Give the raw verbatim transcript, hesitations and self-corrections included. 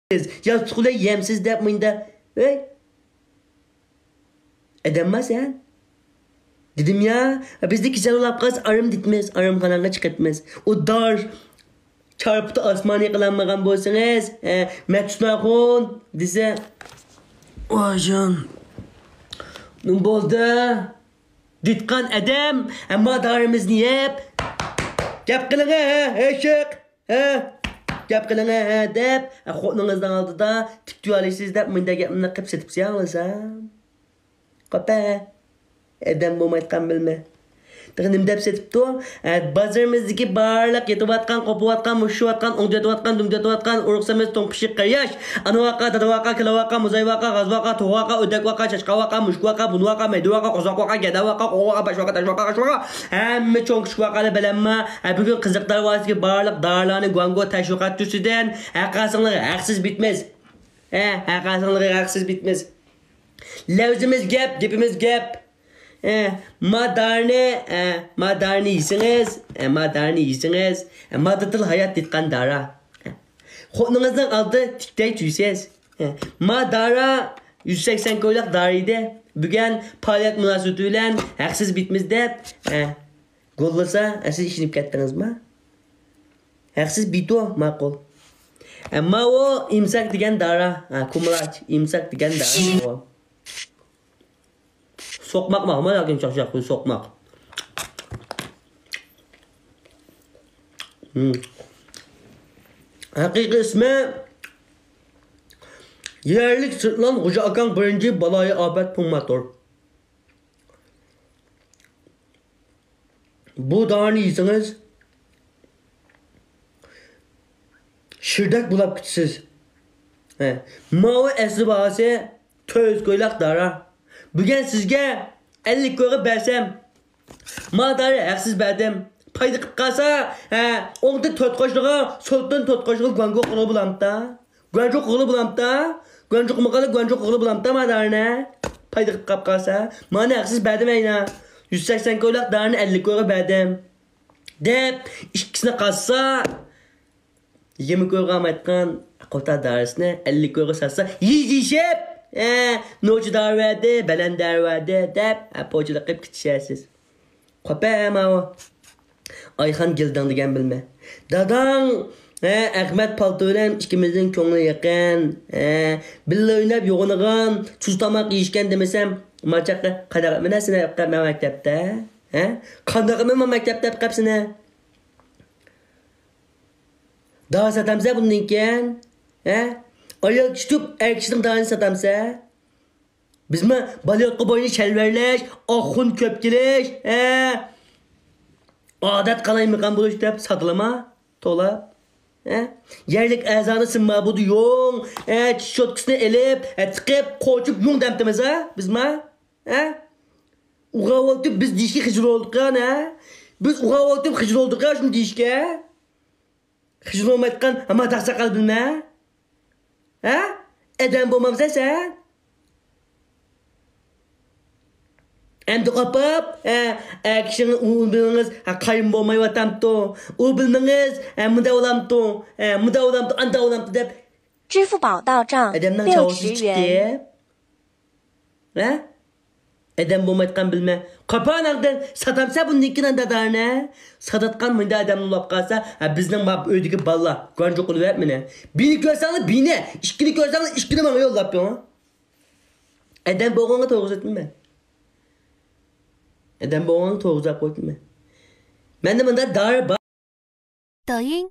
ياستۇقلار يەمسىز دەپ مۇنداق. ھەي، ئادەمما سەن؟ دېدىم يا، بىزدە كېسەل بولاپ قالسا ئارام دېتمىز، ئارامخاناغا چىقىتمىز. ئۇ دار چارپىتى ئاسماننى قىلالمىغان بولسىڭىز، ھە، مەتۇسناخۇن دېسە، ۋايجان، نېمە بولدى؟ دېتقان ئادەم، ئەمما دارىمىزنى يەپ، گەپ قىلىڭە، ھە، ھېشىق، ھە، گەپ قىلىڭە، ھە، دەپ، ھە، خوتۇنىڭىزنىڭ ئالدىدا تىك تۇرالىسىز دەپ مۇنداق گەپنى قىپ سېتىپسىز يا بولسا. قاپە. ئادەم بولمايدىغان بىلمە. تېخى نېمە دەپ سېتىپتۇ؟ ھە، بازىرىمىزدىكى بارلىق يېتىۋاتقان، قوپۇۋاتقان، مۇشۇشۇۋاتقان، ئوڭدىتىۋاتقان، دۈمدىتىۋاتقان، ئۇرۇق سەمىز، توڭ پىشىق قېرىياش، ئانا ۋاقا، دادا ۋاقا، كالا ۋاقا، موزاي ۋاقا، غاز ۋاقا، توغ ۋاقا، ئۆدەك ۋاقا، چاچقا ۋاقا، مۈشۈك ۋاقا، بۇنۇ ۋاقا، مەيدە ۋاقا، قوزاق ۋاقا، گەدە ۋاقا، قوغۇن ۋاقا، باش ۋاقا، تاش ۋاقا، قاش ۋاقا، ھەممە چوڭ كىچىك ۋاقالار بىلەنمۇ، ھە، بۈگۈن قىزىق دار ۋاسىتىسىدىكى بارلىق دارىلارنى گۇاڭگو تەشۋىقات تۈسىدىن، ھەققاسىڭلار ھەقسىز بىتمىز. ھە، ھەققاسىڭلار ھەقسىز بىتمىز. لەۋزىمىز گەپ، گېپىمىز گەپ. ئە، ما دارىنى، ئە، ما دارىنى يېسىڭىز، ئە، ما دارىنى يېسىڭىز، ئە، ماددىتىل ھايات دېتقان دارا. ئە، خوتۇنىڭىزنىڭ ئالدى تىكتەي تۈيسىز. ئە، ما دارا يۈز سەكسەن كويلۇق دارا ئىدى. بۈگۈن پائالىيەت مۇناسىۋىتى بىلەن ھەقسىز بىتمىز دەپ، ئە، گوللىسا، ئە، سىز ئىشىنىپ كەتتىڭىزما؟ ھەقسىز بىتۇ، ماقۇل. ئە، ماۋۇ ئىمساك دېگەن دارا. ھە، كۇمىلاچ، ئىمساك دېگەن دارا ماۋۇ. سوقماق ماقۇلما ياكى چاقچاق سوقماق؟ ھىم. ھەقىقىي ئىسمى يەرلىك سىرتلان غوجا ئاكاڭ بىرىنچى بالايىئاپەت پۇڭماتور. بۇ دارىنى يېسىڭىز، شىردەك بولاپ كېتىسىز. ھە، ماۋۇ ئەسلى باھاسى تۆت يۈز كويلاق دارا. بۈگۈن سىزگە ئەللىك كويغا بەرسەم، ما دارى ھەقسىز بەردىم. پايدا قىلىپ قالسا، ھە، ئوڭدىن تۆت قوشنىغا، سولدىن تۆت قوشنىغا گۇاڭگو قىلغىلى بولامتا؟ گۇەنچۇ قىلغىلى بولامتا؟ گۇەنچۇ قىلمىغانلا گۇەنچۇ قىلغىلى بولامتا ما دارىنى؟ پايدا قىلىپ قاپ قالسا، مانا ھەقسىز بەردىم ئەينا. يۈز سەكسەن كويلاق دارىنى ئەللىك كويغا بەردىم. دەپ، ئىككىسىنى قاتسا، يىگىرمە كويغا ئالمايتقان قوتا دارىسىنى ئەللىك كويغا ساتسا، يېيىشىپ، ئە، نوچى دارى بەردى، بەلەن دارى بەردى، دەپ، ئە، پوچىلىق قىلىپ كېتىشەرسىز. قاپە ماۋۇ. ئايخان گىلدىڭ دېگەن بىلمە. داداڭ، ھە، ئەخمەت پالتا بىلەن ئىككىمىزنىڭ كۆڭلى يېقىن. ھە، بىللە ئويناپ يوغىنىغان، تۈز تاماق يېيىشكەن دېمىسەم، ماچاققا قانداق مەن سېنى ئەپ قاپمەن مەكتەپتە؟ ھە؟ قانداق مەن مەكتەپتە ئەپ قاپسىنە؟ دارى ساتامسە بۇندىن كېيىن؟ ھە؟ ئايال كىشى تۇرۇپ، ئەر كىشىنىڭ دارىنى ساتامسە؟ بىزمۇ بالىياتقۇ بويىچە شەلۋەرلەش، ئاخۇن كۆپ كېلىش، ھە؟ ئادەت قالايمىقان بولۇش دەپ ساتىلىما؟ تولا. ھە؟ يەرلىك ئەزانى سىمما بۇدى يوڭ، ھە؟ چىش چوتكىسىنى ئېلىپ، ھە؟ تىقىپ، قوچۇپ يۇڭ دەمتىمىز، ھە؟ بىزما؟ ھە؟ ئۇغاۋالتىپ بىز دېيىشكە خىجىل بولدۇق، ھە؟ بىز ئۇغاۋالتىپ خىجىل بولدۇق، ھە؟ شۇنى دېيىشكە. خىجىل بولمايتقان ھامان تاقساقال بىلمە. ھە؟ ئادەم بولمامسەن سەن؟ ئەمدى قاپاپ، ھە، ئەكىشىڭ ئۇ بىلىڭىز، ھە، قايىم بولمايۋاتامتۇ؟ ئۇ بىلىڭىز، ھە، مۇندا بولامتۇ؟ ھە، مۇندا بولامتۇ، ئاندا بولامتۇ دەپ. 支付宝到账 ئادەمنىڭ 六十 چاۋىسى چىقتى. 元。ھە؟ ئادەم بولمايتقان بىلمە. قاپاناڭدىن ساتامسە بۇ نىككىنان دادارنى. ساتاتقان مۇندا ئادەمنى ئۇلاپ قالسا، ھە، بىزنىڭ ما ئۆيدىكى بالىلار گۇەنجۇ قىلىۋەرمىنە. بىنى كۆرسەڭلار بىنى، ئىككىنى كۆرسەڭلار ئىككىنى ماڭا يوللاپ بېرىڭ. ئادەم بولغانغا توغرا سۆزلىمە. ئادەم بولغانغا توغرا سۆزلەپ قويدۇم مەن. مەندە مۇندا دارى بار. 抖音